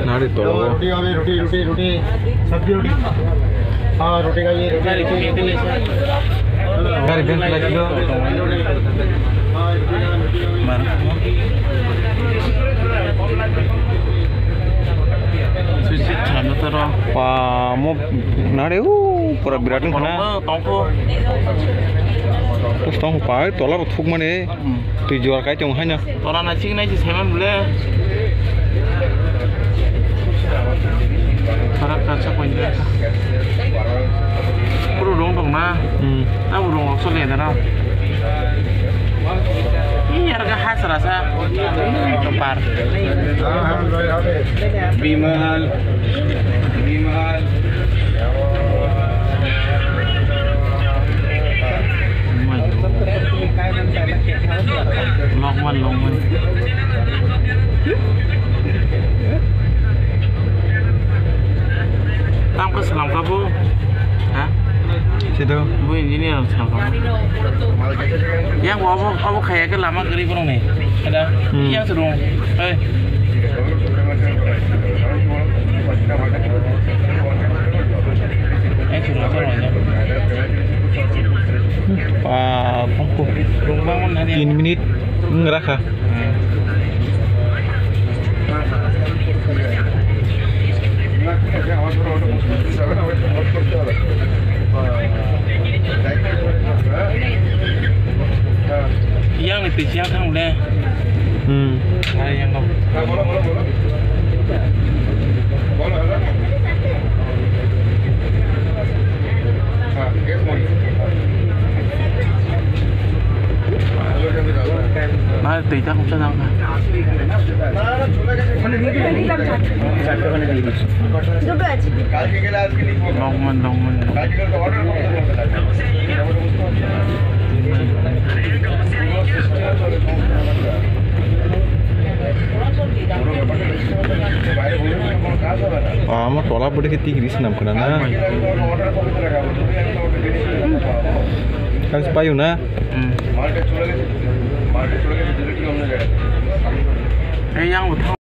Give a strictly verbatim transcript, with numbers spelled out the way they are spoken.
Nari tolo. Roti, roti, roti, roti. Sabji roti. Haan, roti khaiye, roti, roti, roti. Gari ben lai kilo. Haan, roti, roti, roti. Sweet, sweet, chana taro. Wah, mo nari, uh, pura birat wng khana. Tongkho. Terus tong pai, tola rok thuk mani. Hmm. Twi juar kai tong haino. Tola na chik nai si saiman bole. Tola ka sa point. Puro rong tong na. Hmm. Abo rong so le dana. Ini harga khas rasa. Topar. Bimal. Bimal. Lokman, Lokman. Tamo khe swnam kha bo? Ha? Sito. Bo engineer rok swnam kha. Yang bo obo, obo khaya khe lama kwrwi borok ni. Ada. Hmm. Yang se rung. Hey. Yang se rung, se rung. Ah, tin minute wng rakha. Yang ni twi siang thang le. Hmm. Yang no. Nai twi ta khumsa jang kha. দুটো আছে। Dongmani, dongmani. Amo tola bwdhe khe tikiri swnam khna na. Kaisa paio na? Hmm. Ei, yang bo thang.